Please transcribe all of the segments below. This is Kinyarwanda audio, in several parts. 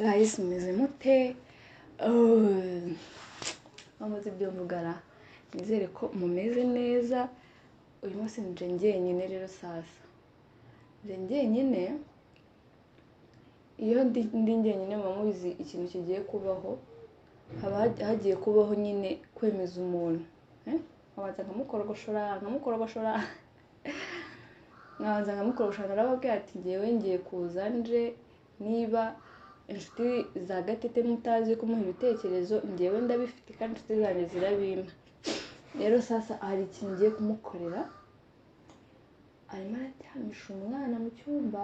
Guys, mumeze mute? Bamaze ibyo mvugara, nizere ko mumeze neza. Uyu munsi nje njyenyine rero sasa. Nje njyenyine, iyo ndi njyenyine muba mubizi ikintu kigiye kubaho, haba hagiye kubaho nyine kwemeza umuntu. Nkabanza nkamukorogoshora, nkabanza nkamukorogoshora, narababwira ati ngewe ngiye kuza nje, niba inshuti za Gatete mutazi kumuha ibitekerezo, ngewe ndabifite kandi inshuti zanjye zirabimpa. Rero sasa hari ikintu ngiye kumukorera, arimo araryamisha umwana mu cyumba,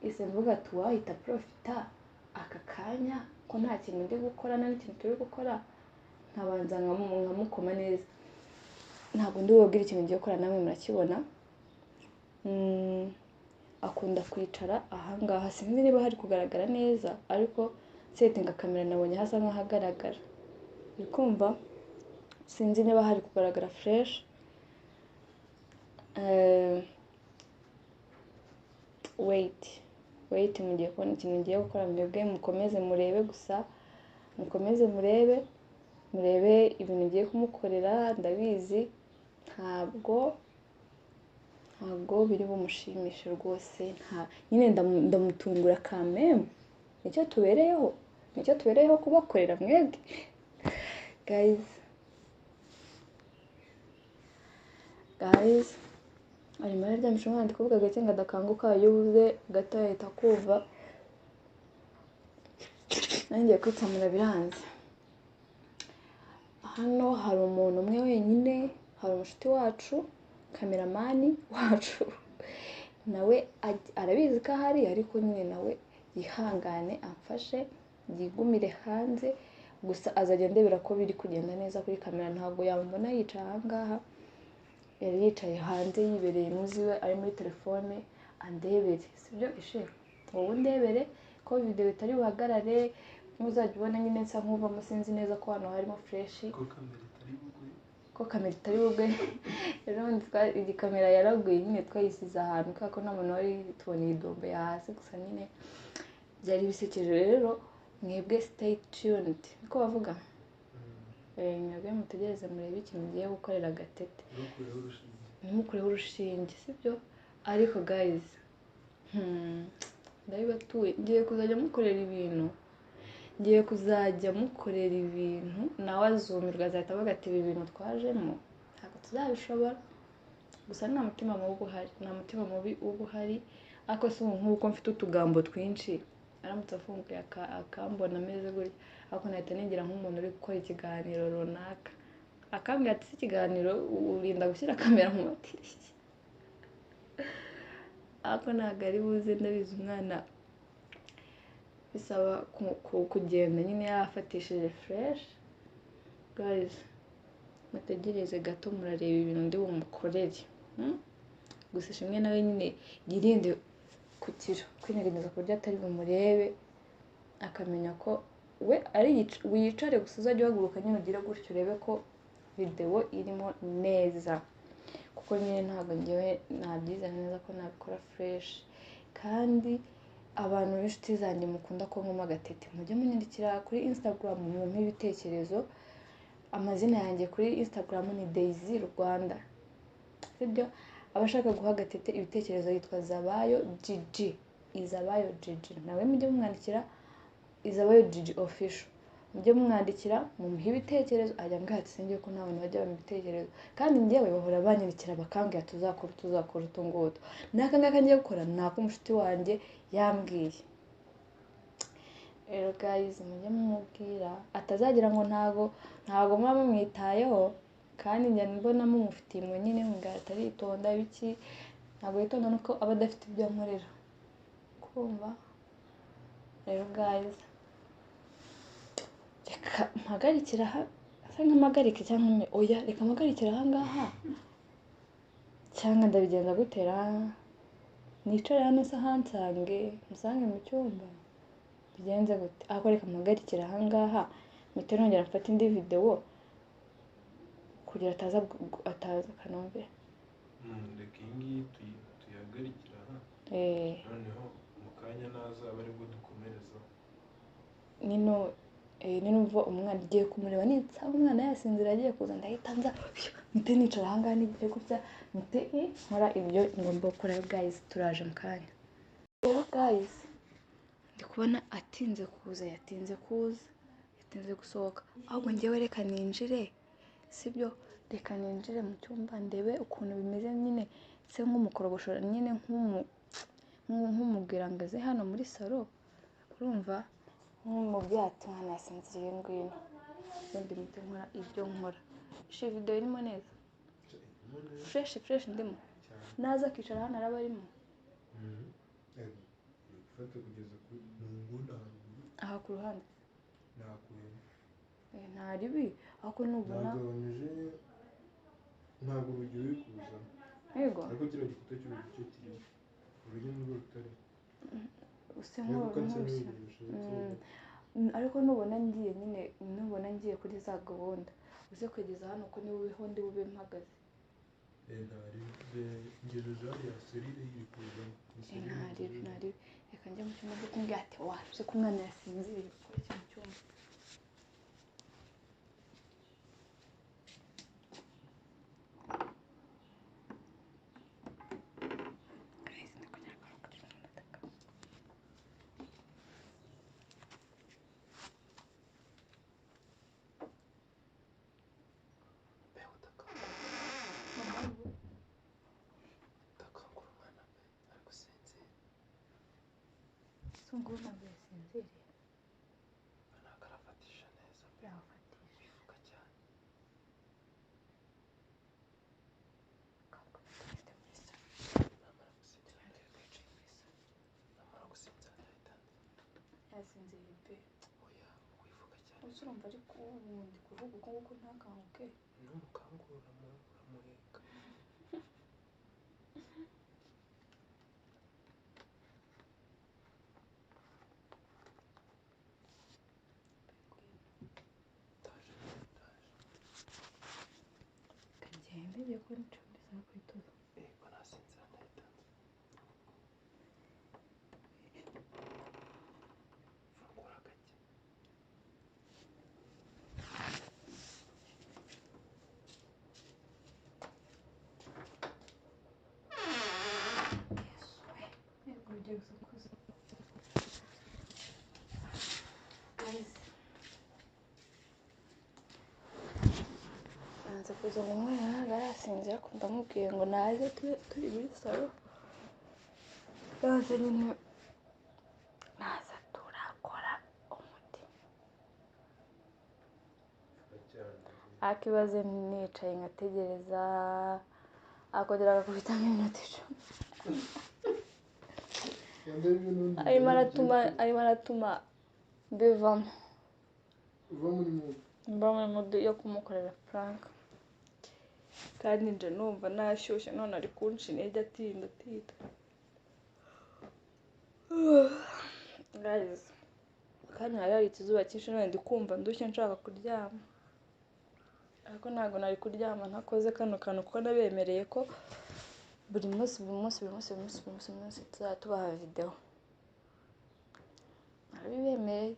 ese mvuga ati wahita profita aka kanya ko nta kintu ndi gukora nta n'ikintu turi gukora, nkabanza nkamukoma neza. Ntabwo ndi bubabwire ikintu ngiye gukora, namwe murakibona. Akunda kwicara ahangaha, sinzi niba hari kugaragara neza, ariko setinga kamera nabonye hasa nk'ahagaragara, uri kumva? Sinzi niba hari kugaragara fresh. Wait, mugiye kubona ikintu ngiye gukora, mwebwe mukomeze murebe gusa, mukomeze murebe ibintu ngiye kumukorera. Ndabizi ntabwo biri bumushimishe rwose, nyine ndamutungura kameme. Nicyo tubereyeho kubakorera mwebwe. Guys, arimo araryamisha umwana, ndi kuvuga gake ngo adakanguka, iyo uvuze gato yahita kumva. Nanjye kwitsamura biranze. Hano hari umuntu umwe wenyine, hari umushuti wacu, kameramani wacu, nawe arabizi ko ahari, ariko nyine nawe yihangane amfashe yigumire hanze, gusa azajya ndebera ko biri kugenda neza kuri kamera. Ntabwo yamubona yicaye ahangaha, yari yicaye hanze yibereye muzi we, ari muri telefone, andebere, sibyo ishe? Wowe undebere ko video itari buhagarare, muzajya ubona nyine nsa nk'uvamo, sinzi neza ko hano harimo fresh, ko kamera itari bugwe. Rero iyi kamera yaraguye nyine, twayisize ahantu kubera ko nta muntu wari tuboneye idombe hasi, gusa nyine byari bisekeje. Rero mwebwe stay tuned, niko bavuga. Mwebwe mutegereze murebe ikintu ngiye gukorera Gatete, ntimukureho urushinge, sibyo? Ariko guys, ndabibatuye, ngiye kuzajya mukorera ibintu, nawe azumirwa, azahita avuga ati ibi bintu twajemo ntabwo tuzabishobora. Gusa nta mutima mubi uhari, ariko si nk'uko mfite utugambo twinshi, aramutse afunguye akambona ameze gutya, ariko nahita nigira nk'umuntu uri gukora ikiganiro runaka, akambwira ati si ikiganiro, urinda gushyira kamera mu madirishya. Ariko ntabwo ari buze, ndabizi umwana bisaba kugenda nyine yafatishije fresh. Guys, mutegereze gato murareba ibintu ndi bumukorere. Gusa Ishimwe nawe nyine yirinde kugira kwinyeganyeza ku buryo atari bumurebe, akamenya ko we ari wicare gusa, uzajya uhaguruka nyine ugire gutyo urebe ko video irimo neza, kuko nyine ntabwo ngewe nabyize neza ko nabikora fresh. Kandi abantu b'inshuti zanjye mukunda ko nkoma Gatete, mujye munyandikira kuri Instagram mumpe ibitekerezo. Amazina yanjye kuri Instagram ni Daisy Rwanda, sibyo? Abashaka guha Gatete ibitekerezo yitwa Zabayo Gigi, Izabayo Gigi, nawe mujye mumwandikira Izabayo Gigi official, mujye mumwandikira mumuhe ibitekerezo. Ajya ambwira ati singiye ko nta bantu bajya bampa ibitekerezo, kandi njyewe bahora banyandikira bakambwira tuzakora utu ngutu, n'aka ngaka ngiye gukora ni ak'umushuti wanjye yambwiye. Rero guys, mujye mumubwira atazagira ngo ntago muba mumwitayeho, kandi njya mbona mumufitiye imwe nyine, mubwira ataritonda ibiki, ntabwo yitonda nuko aba adafite ibyo ankorera, kumva. Rero guys, reka mpagarikire aha, asa nk'amagarike cyangwa oya, reka mpagarikire aha ngaha, cyangwa ndabigenza gutera, nicare hano se ahansange, musange mu cyumba, bigenze gute? Ariko reka mpagarikire aha ngaha, mpite nongera mfate indi video kugira ataza kanombe. Reka iyi ngiyi tuyihagarikire aha, noneho mu kanya nazaba aribwo dukomerezaho. Nino ninumva umwana igiye kumureba, ninsanga umwana yasinzira agiye kuza, ndahita nza mpite nicara aha ngaha nigire gutya, mpite nkora ibyo ngomba gukora. Guys, turaje mu kanya. Rero guys, ndi kubona atinze kuza, yatinze kuza, yatinze gusohoka. Ahubwo njyewe reka ninjire, sibyo? Reka ninjire mu cyumba ndebe ukuntu bimeze nyine, se nk'umukorogoshora nyine, nk'umubwira ngo aze hano muri salo, urumva, nk'umubwira ati umwana yasinziriye ngwino, ubundi mpite nkora ibyo nkora. Ishe video irimo neza, fresh fresh ndimo, naza akicara hano araba arimo. Gufata kugeza ku mu nguni haruguru. Aha ku ruhande nakuyemo. Nta ribi, ariko nubona nagabanyije, ntabwo urugi ruri kuzamo. Yego. Ariko kiriya gikuta cy'urugi cyo kirimo urugi nirwo rutariho. Usa ariko ko nsa nk'urushya n'urugi. Ariko nubona ngiye nyine, nubona ngiye kuri za gahunda, uze kugeza hano ko niba uriho ndi bube mpagaze. Nta ribi, ngejeje hariya serire iri kuzamo. Ni serire. Nta ribi, nta ribi. Reka njye mu cyumba cyo kumbwira ati waje ko umwana yasinziriye, gukora iki mu cyumba. Guys, ndi kugira ngo kugira ngo ndataka. Mbeho udakangura umwana pe, ari gusinzira. Se ngubu ntabwo yasinziriye? Ntabwo arafatisha neza pe. Yafatisha. Wivuga cyane. Kangura tugende muri salo. Namara gusinzira Twicaye muri salo. Namara gusinzira ndahita nza. Yasinziriye pe. Oya, wivuga cyane. Ubu urumva ariko ubundi kuvuga uko nguko ntakanguke. Numukangura uramuheka. Ndaje, ndaje. Kagende njye ko nicaye muri salo kuri tuzo. Yego, nasinzira ndahita nza. Fungura gake. Yesu we. Yego, ugiye gusakuza. Guys, nanze kuza ngo umwana ntabwo arasinzira, ariko ndamubwiye ngo naze tube turi muri salo. Naze nyine, naza turakora umuti. Vuga cyane. Akibaze nicaye nkategereza, akongera agakubita nk'iminota 10. Arimo aratuma mbivamo. Uva muri mood. Mba muri mood yo kumukorera prank, kandi nje numva nashyushye none ari kunca intege atinda atinda. Guys, kandi hari ikizuba cyinshi none ndi kumva ndushye nshaka kuryama, ariko ntabwo nari kuryama ntakoze kano kantu, kuko nabemereye ko buri munsi buri munsi buri munsi buri munsi buri munsi buri munsi tuzajya tubaha video. Narabibemereye,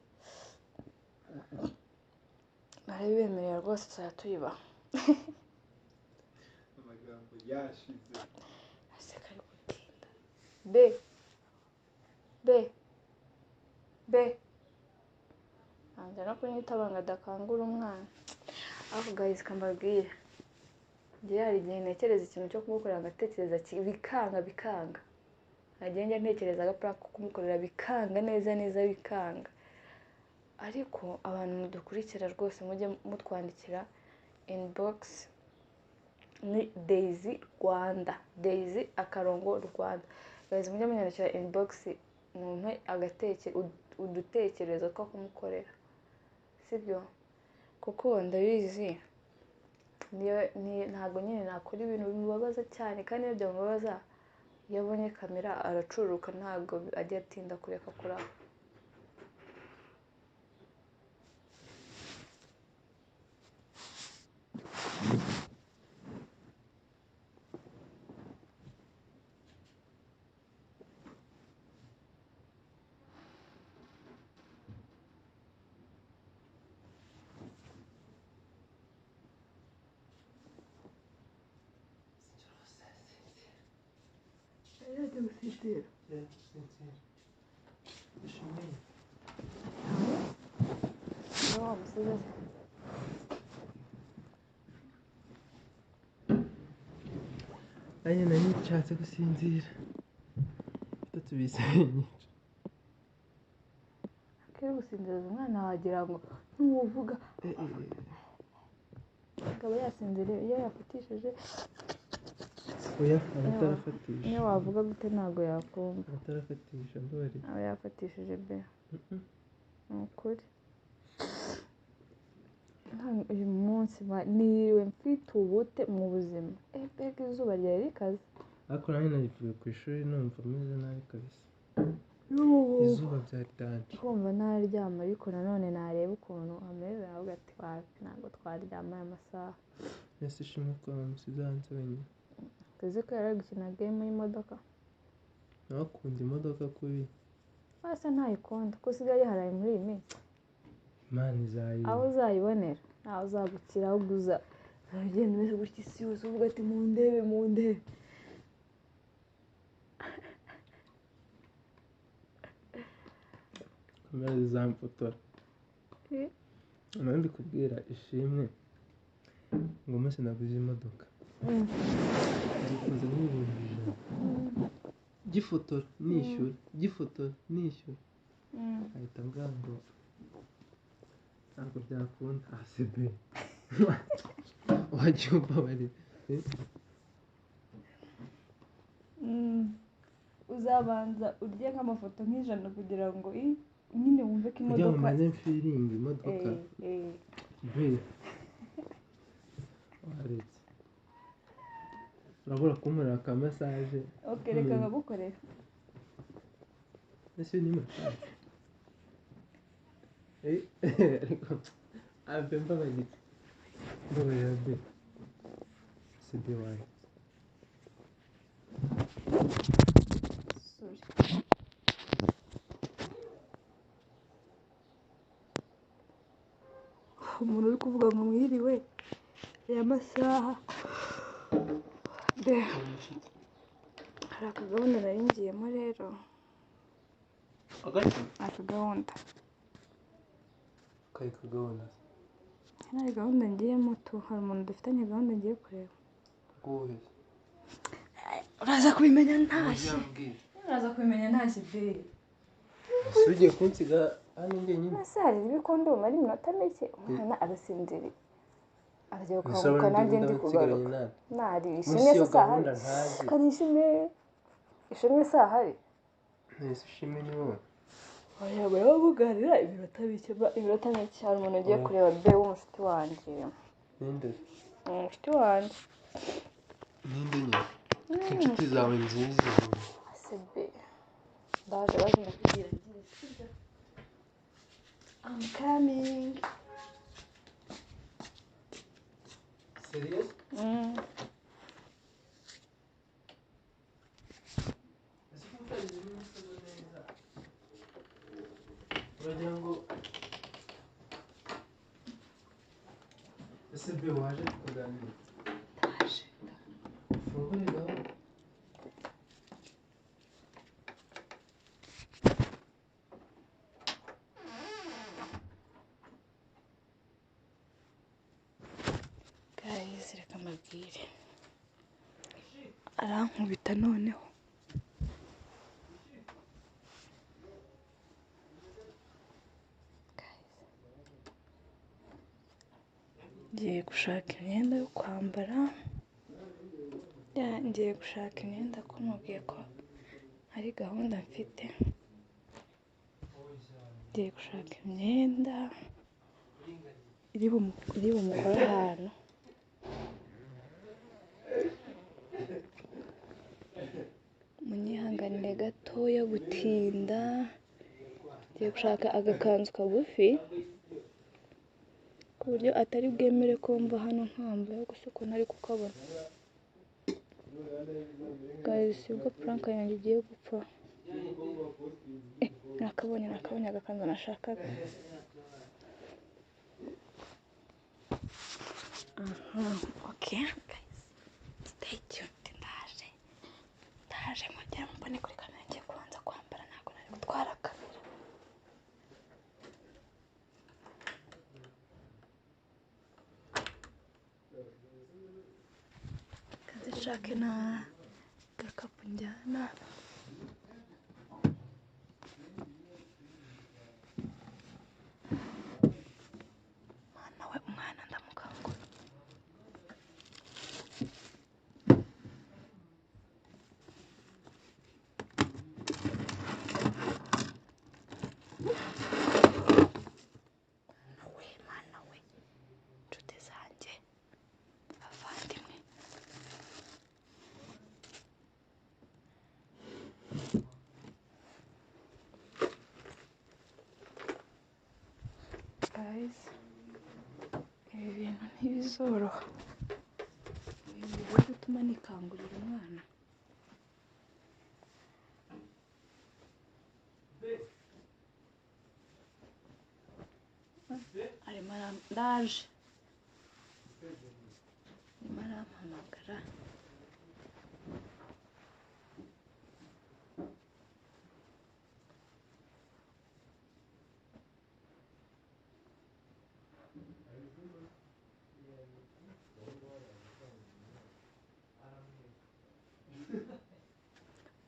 narabibemereye rwose, tuzajya tuyibaha. Amagambo yashize. Ese kari gutinda? B B B ntangira no kunyitaba ngo adakangura umwana. Ariko guys, kambabwire, njyewe hari igihe ntekereza ikintu cyo kumukorera, ngatekereza bikanga bikanga. Hari igihe njya ntekereza agaprank ko kumukorera bikanga neza neza bikanga. Ariko abantu mudukurikira rwose mujye mutwandikira inbox, ni Daisy Rwanda, Daisy akarongo Rwanda. Guys, mujye munyandikira inbox mumpe udutekerezo two kumukorera, sibyo? Kuko ndabizi niyo ntabwo nyine nakora ibintu bimubabaza cyane, kandi iyo byamubabaza iyo abonye kamera aracururuka, ntabwo ajya atinda kureka kuraba. Yajya gusinzira. Sinzira. Ishimwe. Niba wamusize se. Nanjye nari nshatse gusinzira. Bitatu bisaye nyinshi. Akiri gusinziriza umwana wagira ngo ntuwuvuga akaba yasinziriye iyo yafatishije. Oya, abatarafatisha. Niyo wavuga gute ntabwo yakumva. Abatarafatisha mbabarira. Aba yafatishije be. Ni ukuri. Uyu munsi niriwe mfite ubute mu buzima. Mbega izuba ryari rikaze. Ariko nanjye narivuye ku ishuri numva meze nabi kabisa. Izuba byari danje. Kumva naryama ariko nanone nareba ukuntu ameze navuga ati wapi ntabwo twaryama aya masaha. Ese ishimwe ko bamusize hanze wenyine. Tuzi ko yari ari gukina game y'imodoka. Nawe akunda imodoka kubi. Asa ntayikunda kuko usigaye yiharaye muri iyi minsi. Imana izayiba. Aho uzayibonera ntawe uzagukira ahubwo uzagenda umeze gutya isi yose uvuga ati mundebe mundebe. Kamera zizamfotora. Nari ndi kubwira Ishimwe ngo umunsi naguze imodoka. Ngifunze nk'ibihumbi 100. Gifotora nishyura, gifotora nishyura. Ahita ambwira ngo ntabwo byakunda. Asebe wajya umbabarira. Uzabanza urye nk'amafoto nk'ijana kugira ngo nyine wumve ko Kugira ngo imodoka mbanze mfiringe imodoka. Be waretse urabura kunkorera aka massage. Okay, reka nkagukorera. Ese ni massage? Ariko abe mbabarira. Mbabarira be. Sebe wanjye. Sorry. Umuntu uri kuvuga ngo mwiriwe aya masaha. Hari akagahunda nari ngiyemo rero. Akagahunda. Kari kagahunda. Hari gahunda ngiyemo tu, hari umuntu dufitanye gahunda ngiye kureba. Guhe. Uraza kubimenya ntashye. Uraza kubimenya ntashye be. Ese ugiye kunsiga hano njyenyine? Ese hari ibikondo bumara iminota mike umwana arasinziriye. Arajya gukanguka nanjye ndi kugaruka. Nari ishimwe se sahari. Kari ishimwe. Ishimwe sahari. Ese ishimwe ni wowe. Oya barabuganira iminota mike, iminota mike hari umuntu ugiye kureba be w'umushuti wanjye. Ninde? Umushuti wanjye. Ninde nyine? Inshuti zawe nziza. Sebe. Ndaje baje ndakubwira ngiye sibyo. I'm coming. Serious? Uragira ngo ese be waje tukaganira? Ndaje. Ufungure gahunda. Guys, reka mbabwire. Arankubita noneho. Ngiye gushaka imyenda yo kwambara. Ngiye gushaka imyenda ko mubwiye ko hari gahunda mfite. Ngiye gushaka imyenda iri bumukore ahantu. Munyihanganire gatoya gutinda. Ngiye gushaka agakanzu kagufi ku buryo atari bwemere ko mva hano nkambaye gusa ukuntu ari kukabona. Guys, ubwo prank yanjye igiye gupfa. Nakabonye agakanzu nashakaga. Aha, okay guys, stay tuned. Ndaje mugere nshake na gakapu njyana. Mwana we, umwana ndamukangura. Mwana we, inshuti zanjye, abavandimwe. Guys, ibi bintu ntibizoroha. Ibi bigiye gutuma nikangurira umwana. Arimo ndaje, arimo arampamagara.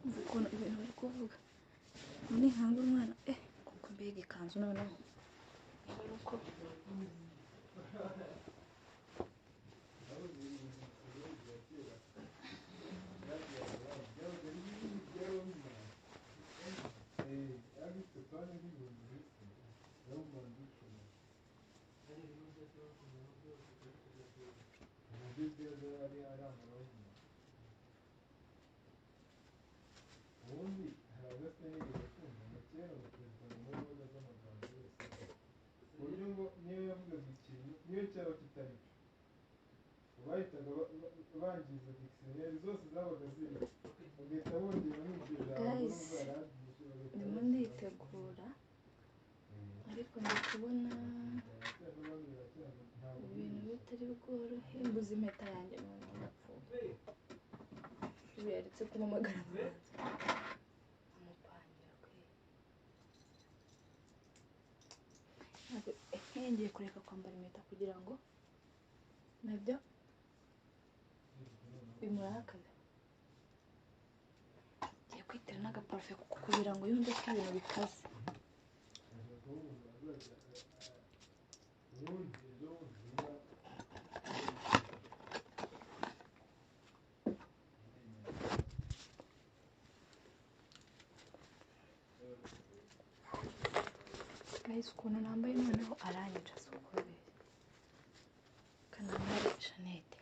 Umva ukuntu ibintu bari kuvuga. Ninkangura umwana, kuko mbega ikanzu noneho. Niba ari uko guys, ndimo nditegura ariko ndi kubona ibintu bitari bworohe. Mbuze impeta yanjye noneho ndapfuye. Ubu yaretse kumpamagara nkabanza amupangira kwe. Ntabwo ngiye kureka kwambara impeta kugira ngo nabyo bimurakaze. Ngiye kwitera n'agaparufe kugira ngo yumve ko ibintu bikaze. Guys, ukuntu nambaye noneho aranyica si ukubeshya. Kanambare Jeannette.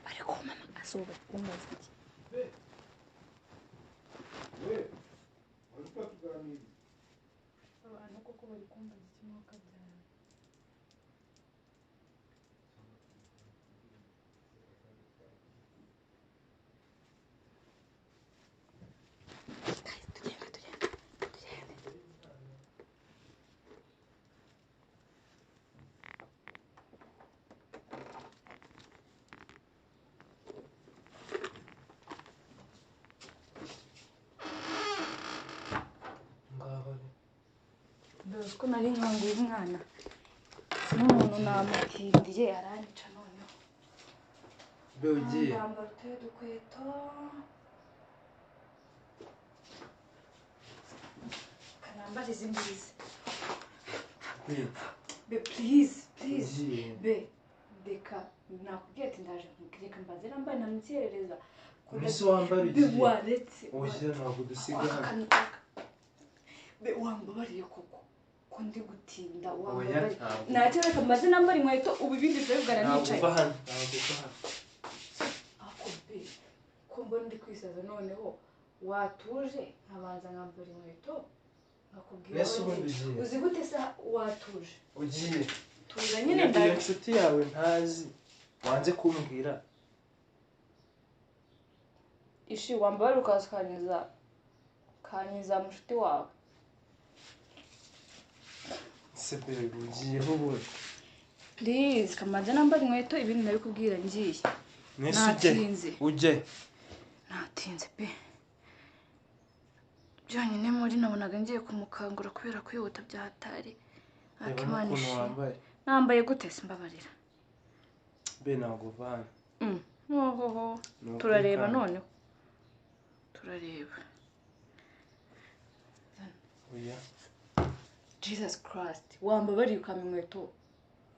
Ariko mama asoba kumbaza iki? Abantu koko bari kumbaza iki mwuka byara. Guys, tugende tugende tugende. Dore ko nari nkanguye umwana n'umuntu namutindiye aranyica noneho. Be ugiye Ndambara utuye dukweto. Kanambara izi ngizi. Be please please. Ugiye Be reka nakubwiye ati ndaje reka mbanze nambaye namukerereza. Mbese wambara Be ugiye waretse. Oya ntabwo dusiga hano. Be wambabariye koko ko ndi gutinda Oya wambabariye. ntabwo Ntacyo reka mbanze nambara inkweto ubu ibindi turabivugana ntabwo nicaye. uva hano, ntabwo uva hano. Ako be ko mbona ndi kwisaza noneho watuje nkabanza nkambara inkweto nkakubwira Mbese aho ubundi ngiye. ugiye Uzi gute se watuje? Ugiye Tuza nyine Iyo ndaje. nshuti yawe ntazi wanze kumbwira. Ishi wambara ukaza ukanyiza mushuti wawe. Se babe ugiyeho ubundi. Please kamanze nambara inkweto ibindi ndabikubwira ngiye. Natinze. Ujye. Natinze pe. Byonyine muri nabonaga ngiye kumukangura kubera kwihuta bya hatari. Akimana wambaye. Nambaye gute simbabarira. Be ntabwo uvana. Ohoho. Turareba noneho. Turareba. Oya. Jesus Christ. Wambabariye ukampa inkweto.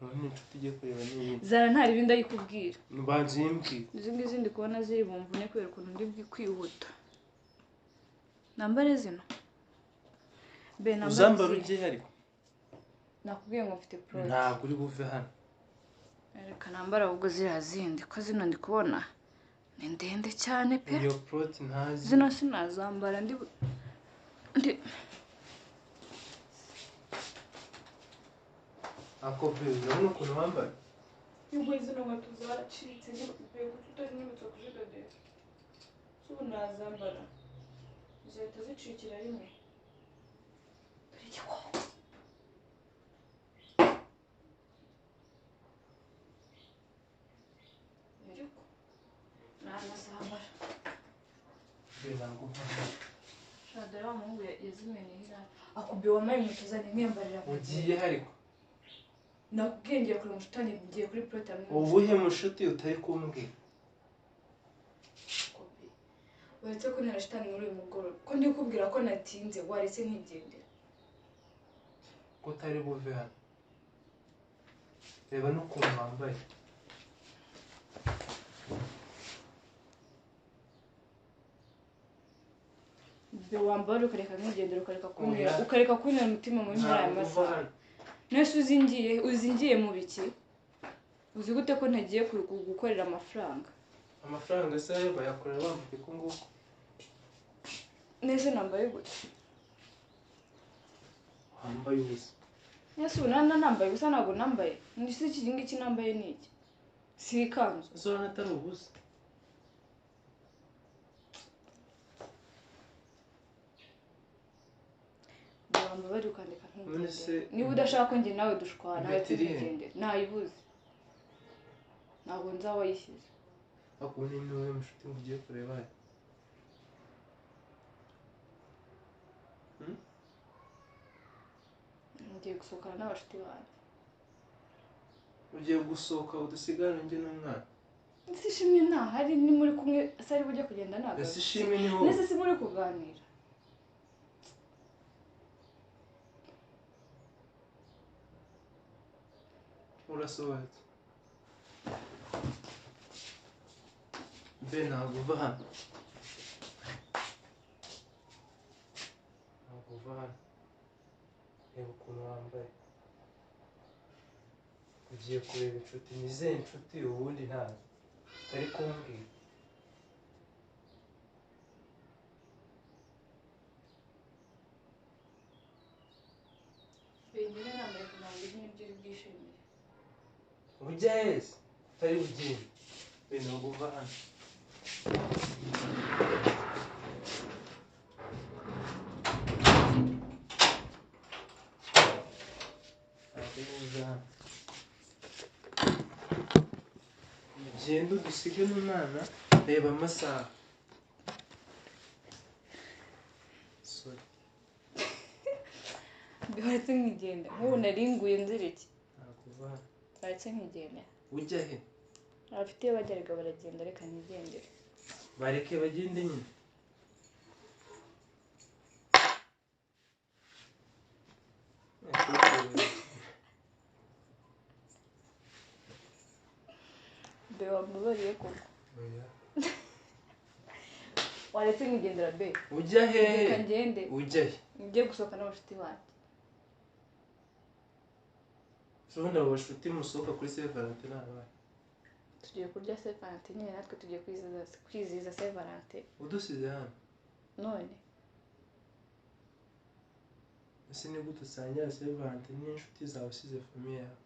None inshuti igiye kureba ni Zara ntari ibindi ayikubwira. Mbanze yimbwira. Izi ngizi ndi kubona ziri bumvune kubera ukuntu ndi kwihuta. Nambare zino. Be nambare. Uzambara ugiye ariko. Nakubwiye ngo mfite project. Ntabwo uri buve hano. Reka nambara ubwo ziriya zindi ko zino ndi kubona ni ndende cyane pe. Iyo prot ntazi. Zino sinazambara ndi Ako be urabona ukuntu wambaye. Ubwo zino nkweto zaracitse be kuki utanyibutsa kuzidodesha. Ubu nazambara zihita zicikira rimwe. Dore igikoko. Ariko nanazambara. Be ntabwo uvana. Shadara wa muhungu yazimeneye irari. Akubye wambaye inkweto zanjye nkiyambarira. Ugiye ariko. Nakubwiye ngiye kureba umushuti wanjye ngiye kuri plot hamwe. Ubuhe mushuti utari kumbwira? Uretse ko narashitani muri uyu mugoroba. Ko ndi kukubwira ko natinze waretse nkigendera. Ko utari buve hano. Reba n'ukuntu wambaye. Be wambara ukareka nkigendera ukareka kuntera umutima muri aya masaha. Nese uzingiye mu biki? Uzi gute ko ntagiye gukorera amafaranga? Amafaranga se ayo bayakorera bambuye ko nguko. Nese nambaye gute? Wambaye ubusa. Nese ubu nambaye ubusa ntabwo nambaye. Nese iki ngiki nambaye ni iki? Si ikanzu. Zona atari ubusa. Wambabari ukandika nkigendera. Niba udashaka ko njye nawe dushwana nkigendera. Nayibuze. Ntabwo nzaba wayishyize. Akubona ni wowe mushuti ngo ugiye kureba. Ngiye gusohokana n'abashuti banjye. Ugiye gusohoka udusigara njye n'umwana. Ese Ishimwe ntahari ni muri kumwe se ari bujye kugenda nagaruka. Ese Ishimwe ni wowe. Nese si muri kuganira. Urasohotse. Be ntabwo uva hano. Ntabwo uva hano. Reba ukuntu wambaye. Ugiye kureba inshuti, ni izihe inshuti ubundi ntazi. Utari kumbwira. Bengere nambaye kugira ngo ibyo uri bwishimire. Ujya heza utari bugende. Be ntabwo uva hano. Ugenda udusige n'umwana. Reba amasaha. Sorry. Waretse nkigenda. Nk'ubu naringuye nzira iki? Ntabwo uva hano. Waretse nkigenda. Ujya he? Abafite iyo bajyaga baragenda reka nigendere. Bareke bagende nyine. Be wambabariye koko. Oya. Waretse nkigendera be. Ujya he? Reka ngende. Ujya he? Ngiye gusohoka n'abashuti banjye. Ubundi abo bashuti musohoka kuri Saint Valentin ni abahe? Tugiye kurya Saint Valentin nyine natwe tugiye kwizihiza Saint Valentin. Udusize hano? None. Ese ni gute usangira Saint Valentin n'inshuti zawe usize famiye yawe?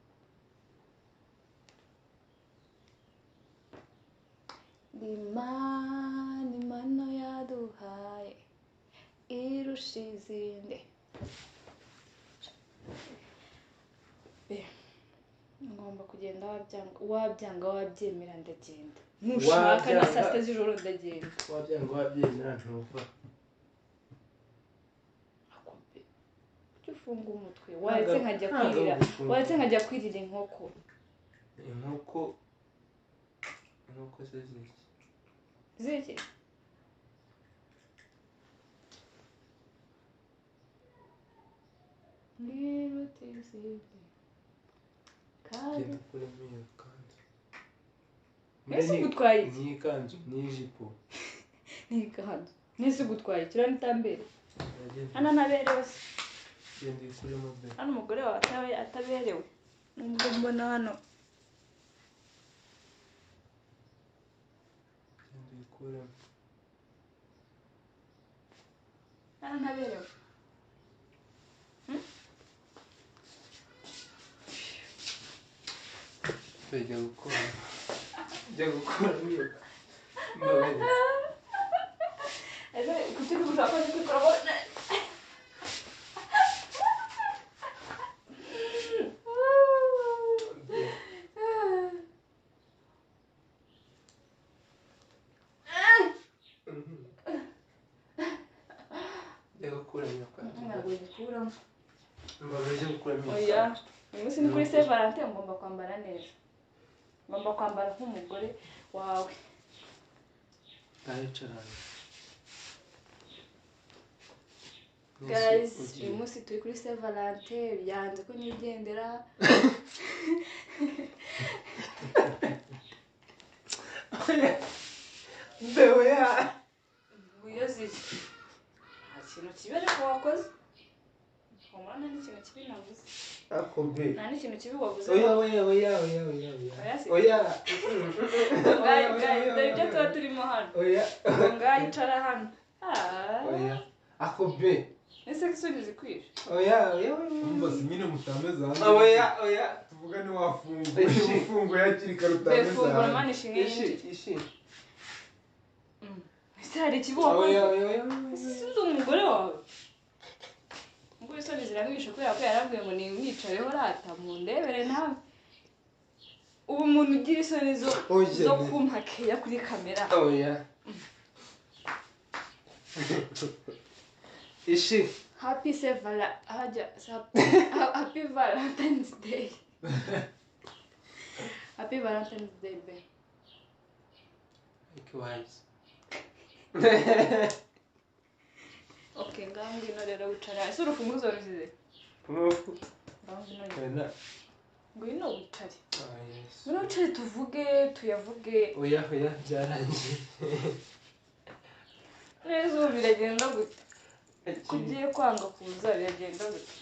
Imana, Imana yaguhaye irusha izindi. Ngomba kugenda wabyanga wabyemera ndagenda. Nushaka na saa sita z'ijoro ndagenda. Wabyanga wabyemera ntuva. Akope. Kuki ufunga umutwe? Waretse nkajya kwirira. Waretse nkajya kwirira inkoko. Inkoko se ziki? Ziki? Niruta izindi. Genda ukuremo iyo kanzu. Ese ugutwaye iki? Ni ikanzu, ni ijipo. Ni ikanzu. Nese ugutwaye iki? Urabona itambere? Hano ntaberewe se. Genda uyikuremo be. Hano umugore wawe ataberewe. Nubwo mbona hano. Genda uyikuremo. Hano ntaberewe. Jya gukora iyo mbabarira. Ese kuki uri gushaka ko ndikuramo? Jya gukuramo iyo kanzu. Ntabwo nyikuramo. Mbabarira, jya gukuramo iyo Oya, kanzu. uyu munsi ni kuri Saint Valentin, ngomba kwambara neza. Ngomba kwambara nk'umugore wawe. Ndayicaranye. Guys, uyu munsi turi kuri Saint Valentin, byanze ko nigendera. Mbeho ya. Uyoze iki? Nta kintu kibi ariko wakoze. Humura, nta n'ikintu kibi navuze. Ako be. Nta n'ikintu kibi wavuze. Oya oya oya oya oya oya. Oya se. Oya. Guys, guys, dore ibyo tuba turimo hano. Oya. Ngaho icara hano. Ah. Oya. Ako be. Ese ko isoni zikwishe? Oya oya oya. Umva si nyine mutameze hanze. Oya oya. Tuvuga ni wafunguye. Ishi. Ufunguye hakiri kare utameze Befungura hanze. mani ishinge Ishi yinjire. ishi. Ese hari ikibi Oya wakoze? oya oya. Ese sinzi umugore wawe? Ngo isoni ziramwishe kubera ko yarambwiye ngo nimwicareho rata mundebere nawe. Ubu umuntu ugira isoni zo Oya. zo kumpa keya kuri kamera. Oya. Ishi. Happy Saint Happy Valentine's Day. Happy Valentine's Day, be. Likewise. Okay, ngaho ngwino rero wicara. Ese urufunguzo rusize? Umufu. Ngaho ngwino rero. Wenda. Ngwino wicare. Ah yes. Ngwino wicare tuvuge, tuyavuge. Oya oya byarangiye. Neza ubu biragenda gute? Kugiye kwanga kuza biragenda gute?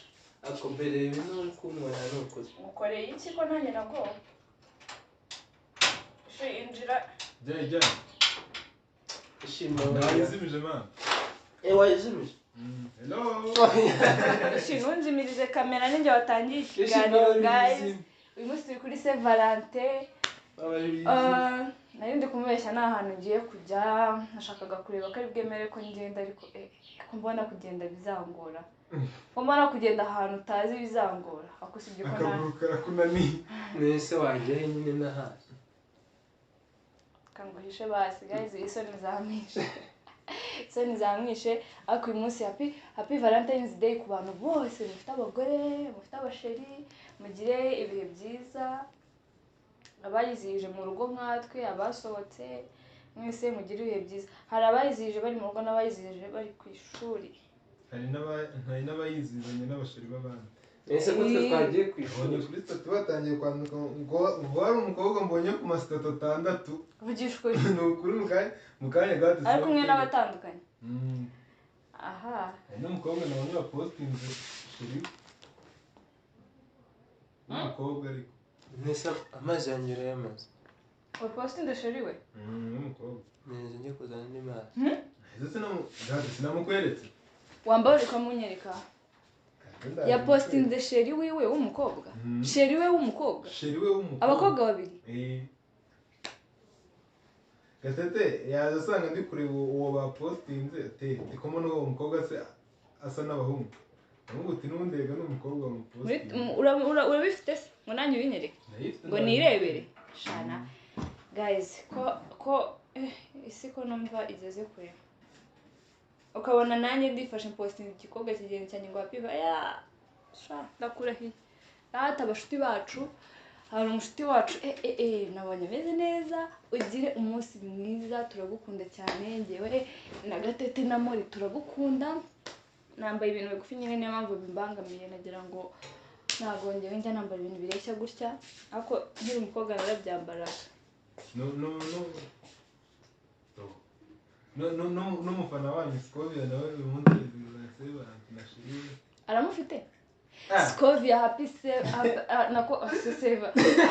Ako mbere ibintu uri kunywera ni ukuze. Mukoreye iki ko nanjye nagowe? Ishi injira. Jya jya. Ishimwe. Nayizimije man. Wayizimije? Hello. Ishi ntunzimirize kamera ninjye watangiye ikiganiro guys. Uyu munsi turi kuri Saint Valentin. Nari ndi kumubeshya nta hantu ngiye kujya, nashakaga kureba ko ari bwemere ko ngenda ariko ko mbona kugenda bizangora. Ko mbona kugenda ahantu utazi bizangora. Ako sibyo ko nta Akaguru karakunaniye. Nese wajya he nyine n'ahazi. Kanguhishe basi guys, isoni zamwishe. Isoni zamwishe ariko uyu munsi happy Valentine's Day ku bantu bose mufite abagore, mufite abasheri, mugire ibihe byiza. Abayizihije mu rugo nkatwe, abasohotse, mwese mugire ibihe byiza. Hari abayizihije bari mu rugo n'abayizihije bari ku ishuri. Hari n'abayizihizanye n'abasheri b'abandi. Ese ko twe twagiye ku ishuri. Kuri statu batangiye kwandika ngo wari umukobwa mbonye ku masitatu 6. Vugishwe. Ni ukuri mu kanya gato. Ari kumwe n'abatandukanye. Aha. Hari n'umukobwa nabonye wapostinze sheri. Umukobwa ariko. Nese amazi yanjye urayamaze. Wapostinze sheri we? N'umukobwa. Neze njye kuzana andi mazi. Ese sinamukweretse. Wambaye ukamunyereka. Ya postinze sheri wiwe w'umukobwa. Sheri we w'umukobwa. Sheri we w'umukobwa. Abakobwa babiri. Gatete yaza asanga ndi kureba uwo bapostinze, ati ndi kubona uwo mukobwa se asa n'abahungu. Ahubwo uti n'ubundi rega ni umukobwa wamupostinze. Urabifite se ngo nanjye ubinyereke ngo nirebere shana guys ko isi ko numva igeze kure, ukabona nanjye ndifashe posting igikobwa kigenzi cyanjye ngo happy ya sha ndakurahiye. Rata abashuti bacu, hari umushuti wacu nabonye ameze neza. Ugire umunsi mwiza, turagukunda cyane. Ngewe na Gatete na Mori turagukunda. Nambaye ibintu bigufi nyine niyo mpamvu bimbangamiye, nagira ngo ntabwo ngewe njya nambara ibintu bireshya gutya, ariko nkiri umukobwa narabyambaraga. No n'umufana wanyu Scovia nawe uyu munsi yizihiza na Shiri. Aramufite? Scovia happy nako save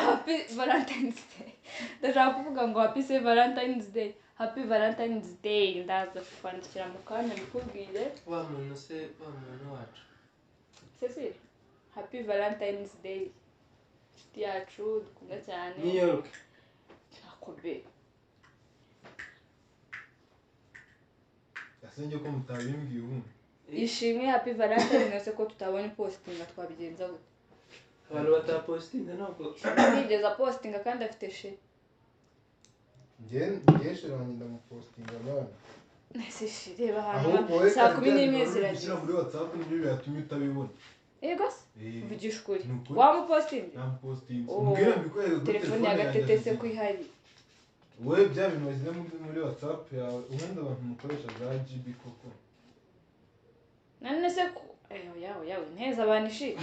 happy Valentine's Day. Ndashaka kuvuga ngo happy save Valentine's Day, happy Valentine's Day. Ndaza kukwandikira mu kanya mbikubwire. Wa muntu se, wa muntu wacu Cecile, happy Valentine's Day, inshuti yacu dukunda cyane. New York Akobe yasenge ko mutabimbwiye ubundi. Ishimwe happy Valentine nose ko tutabonye postinga twabigenza gute? Abantu batapostinze ntabwo nigeze postinga kandi afite she. Nge she ranjye ndamupostinga mwana. Nese she reba hano saa 11 zirageze muri WhatsApp nibyo byatumye utabibona. Yego se mvugisha ukuri wamupostinze? Namupostinze mbwira mbikwereke kuri telefone ya Gatete se ko ihari. Wowe bya bintu washyize muri WhatsApp yawe ubundi abantu mukoresha za GB koko. None se ko oya wineza abantu ishi.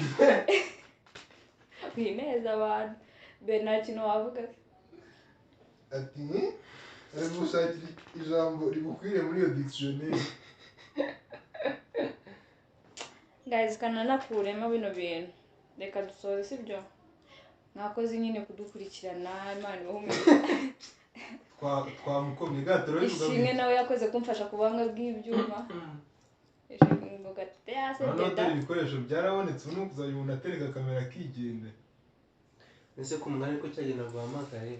Wineza abantu be nta kintu wavuga. Ati ari gushakira ijambo rigukwiriye muri iyo dictionnaire. Guys kananakuremo bino bintu. Reka dusoze sibyo? Mwakoze nyine kudukurikirana, Imana ibahe. Twamukomye gato rero. Ishimwe nawe yakoze kumfasha kubanga bw'ibyuma. Ibikoresho byarabonetse ubu kuzajya umuntu atereka kamera akigenda. Ese ku mwanya ko cyagenda guhamagaye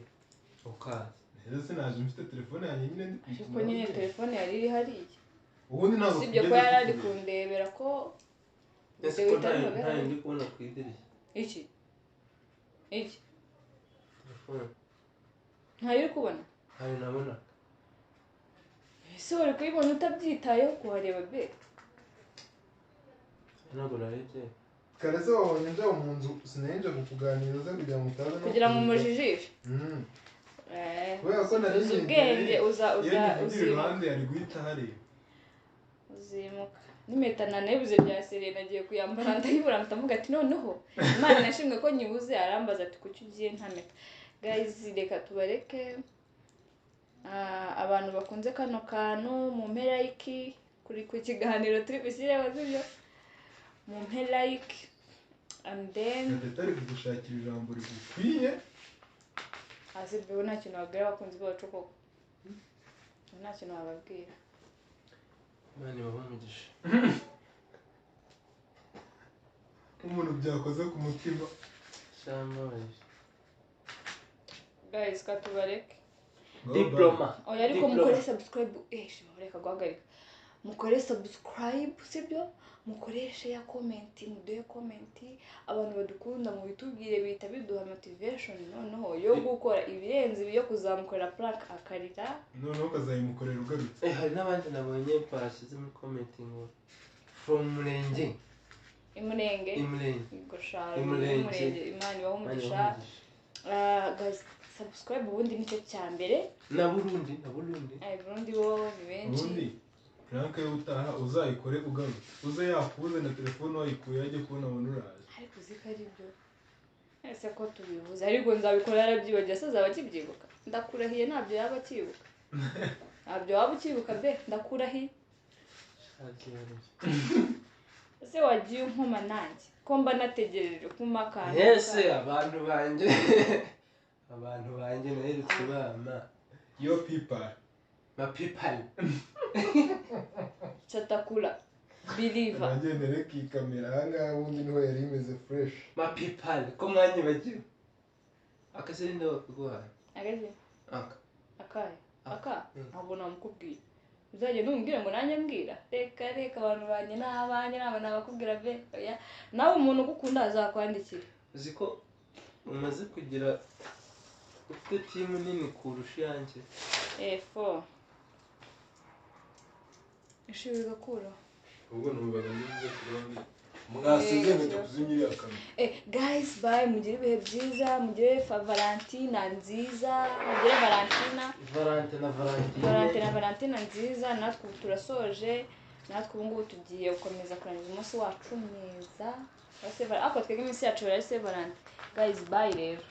ukaza. Ese sinaje mfite telefone yanjye nyine ndi kwikina. Kuko nyine telefone yari iri hariya. Ubundi ntabwo sibyo ko yari ari kundebera ko ese ko nta ndi kubona ku idirishya. Iki? Iki? Telefone. Ntayo uri kubona? Ntayo nabona. Ese uri kuyibona utabyitayeho kuhareba be? Ntabwo narebye. Karese wabonye nja mu nzu sinenje kukuganiriza kugira ngo utaza no kugira ngo umujijishe. Kubera ko nari ubwenge uza iruhande yari guhita hareba. Uzimuka. N'impeta nanebuze bya Serena nagiye kuyambara ndayibura ndamuga ati noneho Imana nashimwe ko nyibuze. Arambaza ati kuki ugiye nta mpeta. Guys reka tubareke. Abantu bakunze kano kantu mu mpera like kuri ku kiganiro turi bishyireho sibyo? Mumpe like and then Gatete kugushakira ijambo rigukwiye. Asibyo nta kintu wabwira abakunzi bacu koko. Nta kintu wababwira. Imana ibahe umugisha. Umuntu byakoze ku mutima. Shambaje. Guys katubareke. Diploma. Oya ariko mukore subscribe. Shima guhagarika. Mukore subscribe sibyo? Mukoreshe ya comment, muduhe comment, abantu badukunda mu bitubwire bita biduha motivation noneho yo gukora ibirenze ibyo kuzamukorera prank akarira. Noneho ukazayimukorera ugarutse. Hari n'abandi nabonye bashyize muri comment ngo from Murenge. Imurenge. Igosha. Imurenge. Imana ibahe umugisha. Guys subscribe ubundi nicyo cya mbere. Na Burundi, Burundi bo ni benshi. Burundi. Prank y'utaha uzayikore ugarutse. Uze yakuze na telefone wayikuye ajye kubona abantu uraje. Ariko uziko ari byo. Ese ko tubivuze ariko nzabikora yarabyibagiye se azaba akibyibuka. Ndakurahiye ntabyo yaba akibuka. Ntabyo waba ukibuka be ndakurahiye. Ese wagiye unkoma nanjye ko mba nategereje kuma kantu. Ese abantu banjye abantu banjye naherutse bama. Yo people. Ma people. Chatakula believer. Nanjye nereka iyi kamera ahangaha ubundi niho yari imeze fresh. Ma people ko mwanyibagiwe. Akase ninde wakuguhaye? Agaje? Aka. Akaye. Aka ntabwo namukubwiye. Uzagenda umubwire ngo nanjye mbwira. Reka reka, abantu banjye ni abanjye, ntabwo nabakubwira be. Oya, nawe umuntu ugukunda azakwandikira. Uzi ko umaze kugira, ufite team nini kurusha iyanjye? Efo ishuri bigakura. Ubwo numvaga ngize kurombi mwasize nkajya kuzimya iriya kamera. Guys, bye, mugire ibihe byiza, mugire Valentina nziza, mugire Valentina. Valente na Valentine. Valentina, Valentina nziza. Natwe ubu turasoje, natwe ubu ngubu tugiye gukomeza kurangiza umunsi wacu neza. Ariko twebwe iminsi yacu ya Saint Valentin. Guys, bye rero.